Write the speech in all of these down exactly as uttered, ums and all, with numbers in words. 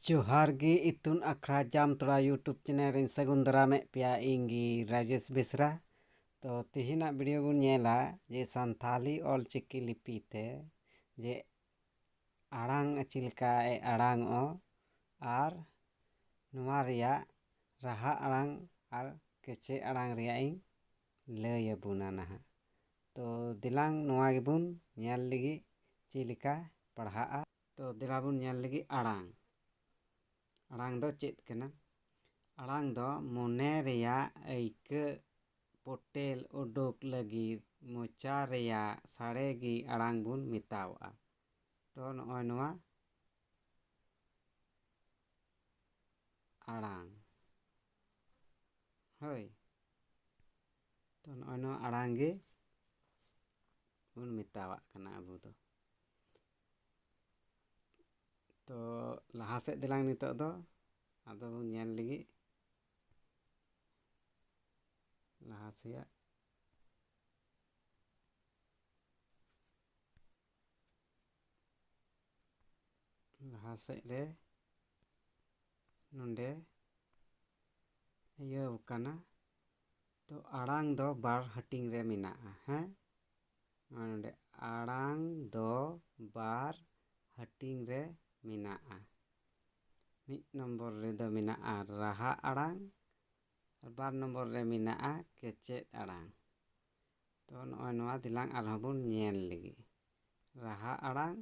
ᱡᱚᱦᱟᱨ ᱜᱮ ᱤᱛᱩᱱ ᱟᱠᱷᱲᱟ ᱡᱟᱢᱛᱚᱲᱟ YouTube channel ᱨᱤᱧ ᱥᱟᱹᱜᱩᱱ ᱫᱟᱨᱟᱢᱮᱫ ᱯᱮᱭᱟ᱾ ᱤᱧ ᱜᱮ ᱨᱟᱡᱮᱥ ᱵᱮᱥᱨᱟ᱾ ᱛᱚ ᱛᱮᱦᱮᱧᱟᱜ video ᱵᱚᱱ ᱧᱮᱞᱟ ᱡᱮ ᱥᱟᱱᱛᱷᱟᱞᱤ ᱚᱞ ᱪᱤᱠᱤ ᱞᱤᱯᱤ ᱛᱮ ᱡᱮ ᱟᱲᱟᱝ ᱪᱮᱫ ᱞᱮᱠᱟ ᱮ ᱟᱲᱟᱝ ᱚᱜ ᱟᱨ ᱱᱚᱣᱟ ᱨᱮᱭᱟᱜ ᱨᱟᱦᱟ ᱟᱲᱟᱝ ᱟᱨ ᱠᱮᱪᱮᱫ ᱟᱲᱟᱝ ᱨᱮᱭᱟᱜ ᱤᱧ ᱞᱟᱹᱭ ᱟᱵᱚᱱᱟ ᱱᱟᱦᱟᱜ᱾ ᱛᱚ ᱫᱮᱞᱟᱝ ᱱᱚᱣᱟ ᱜᱮᱵᱚᱱ ᱧᱮᱞ ᱞᱟᱹᱜᱤᱫ ᱪᱮᱫ ᱞᱮᱠᱟ ᱯᱟᱲᱦᱟᱜᱼᱟ᱾ ᱛᱚ ᱫᱮᱞᱟ ᱵᱚᱱ ᱧᱮᱞ ᱞᱟᱹᱜᱤᱫ ᱟᱲᱟᱝ᱾ ᱟᱲᱟᱝ ᱫᱚ ᱪᱮᱫ ᱠᱟᱱᱟ? ᱟᱲᱟᱝ ᱫᱚ ᱢᱚᱱᱮ ᱨᱮᱭᱟᱜ ᱟᱹᱭᱠᱟᱹᱜ ᱯᱚᱴᱮᱞ ᱩᱰᱩᱠ ᱞᱟᱹᱜᱤᱫ ᱢᱚᱪᱟ ᱨᱮᱭᱟᱜ ᱥᱟᱰᱮ ᱜᱮ ᱟᱲᱟᱝ ᱵᱚᱱ ᱢᱮᱛᱟᱣᱟᱜᱼᱟ᱾ ᱛᱚ ᱱᱚᱜᱼᱚᱭ ᱱᱚᱣᱟ ᱟᱲᱟᱝ᱾ ᱦᱳᱭ᱾ ᱛᱚ ᱱᱚᱜᱼᱚᱭ ᱱᱚᱣᱟ ᱟᱲᱟᱝ ᱜᱮ ᱵᱚᱱ ᱢᱮᱛᱟᱣᱟᱜ ᱠᱟᱱᱟ ᱟᱵᱚ ᱫᱚ᱾ ᱛᱚ ᱞᱟᱦᱟ ᱥᱮᱫ ᱫᱮᱞᱟᱝ ᱱᱤᱛᱚᱜ ᱫᱚ ᱟᱫᱚ ᱵᱚᱱ ᱧᱮᱞ ᱞᱟᱹᱜᱤᱫ ᱞᱟᱦᱟ ᱥᱮᱭᱟᱜ᱾ ᱞᱟᱦᱟ ᱥᱮᱫ ᱨᱮ ᱱᱚᱰᱮ ᱤᱭᱟᱹ ᱠᱟᱱᱟ᱾ ᱛᱚ ᱟᱲᱟᱝ ᱫᱚ ᱵᱟᱨ ᱦᱟᱹᱴᱤᱧ ᱨᱮ ᱢᱮᱱᱟᱜᱼᱟ᱾ ᱦᱮᱸ, ᱱᱚᱜᱼᱚᱭ ᱱᱚᱰᱮ ᱟᱲᱟᱝ ᱫᱚ ᱵᱟᱨ ᱦᱟᱹᱴᱤᱧ ᱨᱮ ᱢᱮᱱᱟᱜᱼᱟ᱾ ᱢᱤᱫ ᱱᱚᱢᱵᱚᱨ ᱨᱮᱫᱚ ᱢᱮᱱᱟᱜᱼᱟ ᱨᱟᱦᱟ ᱟᱲᱟᱝ, ᱟᱨ ᱵᱟᱨ ᱱᱚᱢᱵᱚᱨ ᱨᱮ ᱢᱮᱱᱟᱜᱼᱟ ᱠᱮᱪᱮᱫ ᱟᱲᱟᱝ᱾ ᱛᱚ ᱱᱚᱜᱼᱚᱭ ᱱᱚᱣᱟ ᱫᱮᱞᱟᱝ ᱟᱨᱦᱚᱸ ᱵᱚᱱ ᱧᱮᱞ ᱞᱮᱜᱮ᱾ ᱨᱟᱦᱟ ᱟᱲᱟᱝ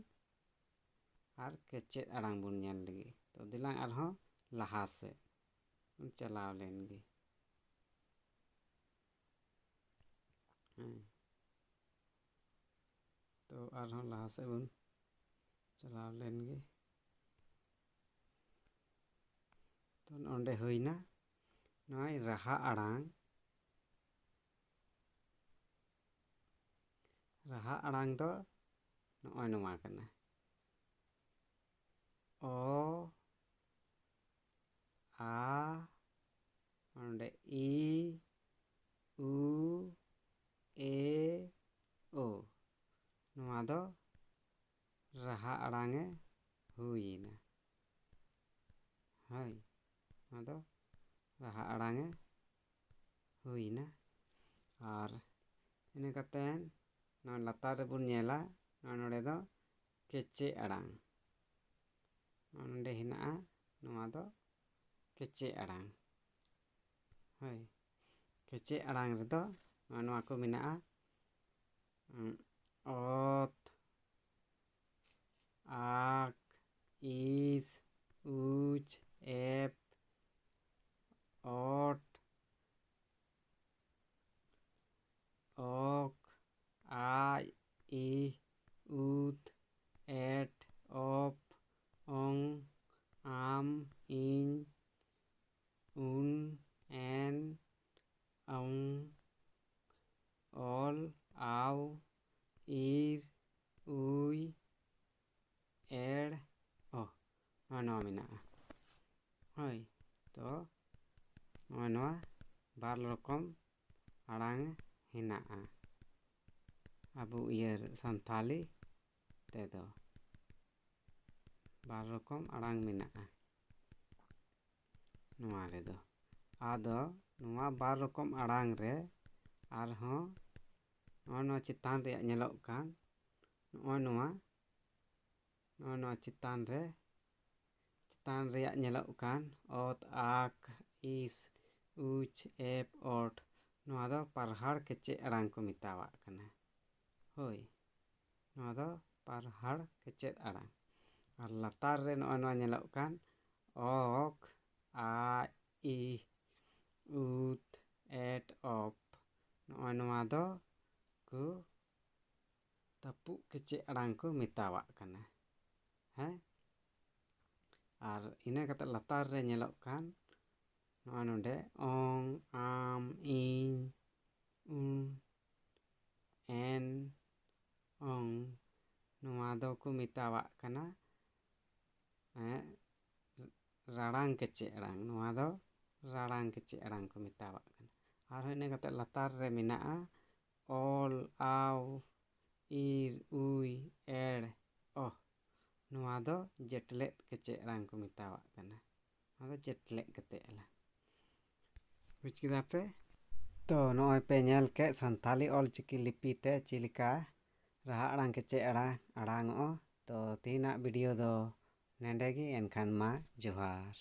ᱟᱨ ᱠᱮᱪᱮᱫ ᱟᱲᱟᱝ ᱵᱚᱱ ᱧᱮᱞ ᱞᱮᱜᱮ᱾ ᱛᱚ ᱫᱮᱞᱟᱝ ᱟᱨᱦᱚᱸ ᱞᱟᱦᱟ ᱥᱮᱫ ᱵᱚᱱ ᱪᱟᱞᱟᱣ ᱞᱮᱱ ᱜᱮ᱾ ᱦᱮᱸ᱾ ᱛᱚ ᱟᱨᱦᱚᱸ ᱞᱟᱦᱟ ᱥᱮᱫ ᱵᱚᱱ ᱪᱟᱞᱟᱣ ᱞᱮᱱ ᱜᱮ᱾ ᱛᱚ ᱱᱚᱰᱮ ᱦᱩᱭᱱᱟ ᱱᱚᱜᱼᱚᱭ ᱨᱟᱦᱟ ᱟᱲᱟᱝ᱾ ᱨᱟᱦᱟ ᱟᱲᱟᱝ ᱫᱚ ᱱᱚᱜᱼᱚᱭ ᱱᱚᱣᱟ ᱠᱟᱱᱟ᱾ ᱚ, ᱟ, ᱚᱸᱰᱮ ᱤ, ᱩ, ᱮ, ᱳ᱾ ᱱᱚᱣᱟ ᱫᱚ ᱨᱟᱦᱟ ᱟᱲᱟᱝ ᱮ ᱦᱩᱭᱮᱱᱟ᱾ ᱦᱳᱭ, ᱱᱚᱣᱟ ᱫᱚ ᱨᱟᱦᱟ ᱟᱲᱟᱝ ᱮ ᱦᱩᱭᱱᱟ᱾ ᱟᱨ ᱤᱱᱟᱹ ᱠᱟᱛᱮ ᱱᱚᱣᱟ ᱞᱟᱛᱟᱨ ᱨᱮᱵᱚᱱ ᱧᱮᱞᱟ, ᱱᱚᱣᱟ ᱱᱚᱰᱮ ᱫᱚ ᱠᱮᱪᱮ ᱟᱲᱟᱝ᱾ ᱱᱚᱣᱟ ᱱᱚᱰᱮ ᱦᱮᱱᱟᱜᱼᱟ, ᱱᱚᱣᱟ ᱫᱚ ᱠᱮᱪᱮ ᱟᱲᱟᱝ᱾ ᱦᱳᱭ, ᱠᱮᱪᱮ ᱟᱲᱟᱝ ᱨᱮᱫᱚ ᱱᱚᱣᱟ, ᱱᱚᱣᱟ ᱠᱚ ᱢᱮᱱᱟᱜᱼᱟ, ᱩᱸ, ᱚᱛ, ᱟᱠ, ᱤᱥ, ᱩᱪ, ᱮᱯ, ᱚᱴ, ᱚᱠ, ᱟᱭ, ᱤ, ᱩᱛ, ᱮᱴ, ᱚᱯ, ᱚᱝ, ᱟᱢ, ᱤᱧ, ᱩᱱ, ᱮᱱ, ᱚᱝ, ᱚᱞ, ᱟᱣ, ᱤᱨ, ᱩᱭ, ᱮᱲ, ᱚ, ᱱᱚᱜᱼᱚ ᱱᱚᱣᱟ ᱢᱮᱱᱟᱜᱼᱟ᱾ ᱦᱳᱭ, ᱛᱚ ᱱᱚᱜᱼᱚᱭ ᱱᱚᱣᱟ ᱵᱟᱨ ᱨᱚᱠᱚᱢ ᱟᱲᱟᱝ ᱦᱮᱱᱟᱜᱼᱟ ᱟᱵᱚ ᱤᱭᱟᱹ ᱥᱟᱱᱛᱷᱟᱞᱤ ᱛᱮᱫᱚ᱾ ᱵᱟᱨ ᱨᱚᱠᱚᱢ ᱟᱲᱟᱝ ᱢᱮᱱᱟᱜᱼᱟ ᱱᱚᱣᱟ ᱨᱮᱫᱚ᱾ ᱟᱫᱚ ᱱᱚᱣᱟ ᱵᱟᱨ ᱨᱚᱠᱚᱢ ᱟᱲᱟᱝ ᱨᱮ ᱟᱨᱦᱚᱸ ᱱᱚᱜᱼᱚ ᱱᱚᱣᱟ ᱪᱮᱛᱟᱱ ᱨᱮᱭᱟᱜ ᱧᱮᱞᱚᱜ ᱠᱟᱱ, ᱱᱚᱜᱼᱚ ᱱᱚᱣᱟ, ᱱᱚᱜᱼᱚ ᱱᱚᱣᱟ ᱪᱮᱛᱟᱱ ᱨᱮ, ᱪᱮᱛᱟᱱ ᱨᱮᱭᱟᱜ ᱧᱮᱞᱚᱜ ᱠᱟᱱ ᱚᱛ, ᱟᱠ, ᱤᱥ, ᱩᱪ, ᱮᱯ, ᱚᱴ, ᱱᱚᱣᱟ ᱫᱚ ᱯᱟᱨᱦᱟᱲ ᱠᱮᱪᱮᱫ ᱟᱲᱟᱝ ᱠᱚ ᱢᱮᱛᱟᱣᱟᱜ ᱠᱟᱱᱟ᱾ ᱦᱳᱭ, ᱱᱚᱣᱟ ᱫᱚ ᱯᱟᱨᱦᱟᱲ ᱠᱮᱪᱮᱫ ᱟᱲᱟᱝ᱾ ᱟᱨ ᱞᱟᱛᱟᱨ ᱨᱮ ᱱᱚᱜᱼᱚᱭ ᱱᱚᱣᱟ ᱧᱮᱞᱚᱜ ᱠᱟᱱ ᱚᱠ, ᱟ, ᱤ, ᱩᱛ, ᱮᱴ, ᱚᱯ, ᱱᱚᱜᱼᱚᱭ ᱱᱚᱣᱟ ᱫᱚ ᱠᱚ ᱛᱟᱹᱯᱩᱜ ᱠᱮᱪᱮᱫ ᱟᱲᱟᱝ ᱠᱚ ᱢᱮᱛᱟᱣᱟᱜ ᱠᱟᱱᱟ᱾ ᱦᱮᱸ, ᱟᱨ ᱤᱱᱟᱹ ᱠᱟᱛᱮ ᱞᱟᱛᱟᱨ ᱨᱮ ᱧᱮᱞᱚᱜ ᱠᱟᱱ ᱱᱚᱜᱼᱚᱭ ᱱᱚᱰᱮ ᱚᱝ, ᱟᱢ, ᱤᱧ, ᱩᱱ, ᱮᱱ, ᱚᱝ, ᱱᱚᱣᱟ ᱫᱚᱠᱚ ᱢᱮᱛᱟᱣᱟᱜ ᱠᱟᱱᱟ, ᱮᱸ, ᱨᱟᱲᱟᱝ ᱠᱮᱪᱮᱫ ᱟᱲᱟᱝ᱾ ᱱᱚᱣᱟ ᱫᱚ ᱨᱟᱲᱟᱝ ᱠᱮᱪᱮᱫ ᱟᱲᱟᱝ ᱠᱚ ᱢᱮᱛᱟᱣᱟᱜ ᱠᱟᱱᱟ᱾ ᱟᱨᱦᱚᱸ ᱤᱱᱟᱹ ᱠᱟᱛᱮ ᱞᱟᱛᱟᱨ ᱨᱮ ᱢᱮᱱᱟᱜᱼᱟ ᱚᱞ, ᱟᱣ, ᱤᱨ, ᱩᱭ, ᱮᱲ, ᱚᱦ᱾ ᱱᱚᱣᱟ ᱫᱚ ᱡᱮᱴᱞᱮᱫ ᱠᱮᱪᱮᱫ ᱟᱲᱟᱝ ᱠᱚ ᱢᱮᱛᱟᱣᱟᱜ ᱠᱟᱱᱟ᱾ ᱟᱫᱚ ᱪᱮᱫ ᱞᱮᱫ ᱠᱟᱛᱮ ᱟᱞᱮ ᱵᱩᱡᱽ ᱠᱮᱫᱟ ᱯᱮ? ᱛᱚ ᱱᱚᱜᱼᱚᱭ ᱯᱮ ᱧᱮᱞ ᱠᱮᱫ ᱥᱟᱱᱛᱟᱞᱤ ᱚᱞ ᱪᱤᱠᱤ ᱞᱤᱯᱤ ᱛᱮ ᱪᱮᱫ ᱞᱮᱠᱟ ᱨᱟᱦᱟ ᱟᱲᱟᱝ ᱠᱮᱪᱮᱫ ᱟᱲᱟᱝ ᱟᱲᱟᱝᱚᱜᱼᱟ᱾ ᱛᱚ ᱛᱮᱦᱮᱧᱟᱜ ᱵᱷᱤᱰᱤᱭᱳ ᱫᱚ ᱱᱮᱰᱮ ᱜᱮ, ᱮᱱᱠᱷᱟᱱ ᱢᱟ ᱡᱚᱦᱟᱨ᱾